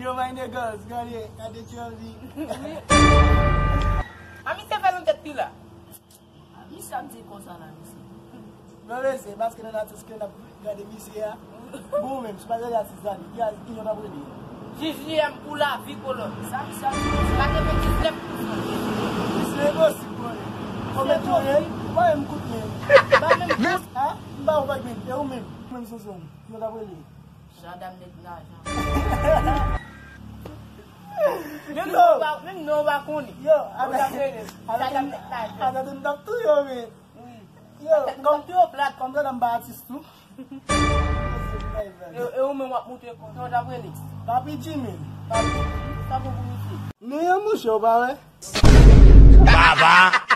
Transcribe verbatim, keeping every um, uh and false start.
Yo, my niggas, gade, gade Jerry. A misye fè nan tèt ki la. Misye ap di konsa la, misye. Non, men se paske nan atis ke n ap gade misye a. Bon, ou menm, si w pa gade atis la, ki, ki jan w t ap rele? J J M pou lavi kolòn. Sa misye ap di konsa. Katrevendiznèf pousan. Se enposib, konnen. Konbyen tou ye? Ou pa menm kout men. Pa menm kout. Ha? M pa ou pa menm. E ou menm? Ou menm, Sonson, ki jan w t ap rele? Jada m met lajan. Menm non w pa, menm non w pa konnen. Yo, Ou t ap rele. Jada m met lajan. Atande, m t ap touye w, men. Yo, Kòm tou yo plat. Kòm sa, m pa atis tou. E e ou menm w ap montre kò. Kòman w t ap rele? Papi Jimmy. Papi. Sa bon pou misye. Men yon mouche, ou pa wè? Baba.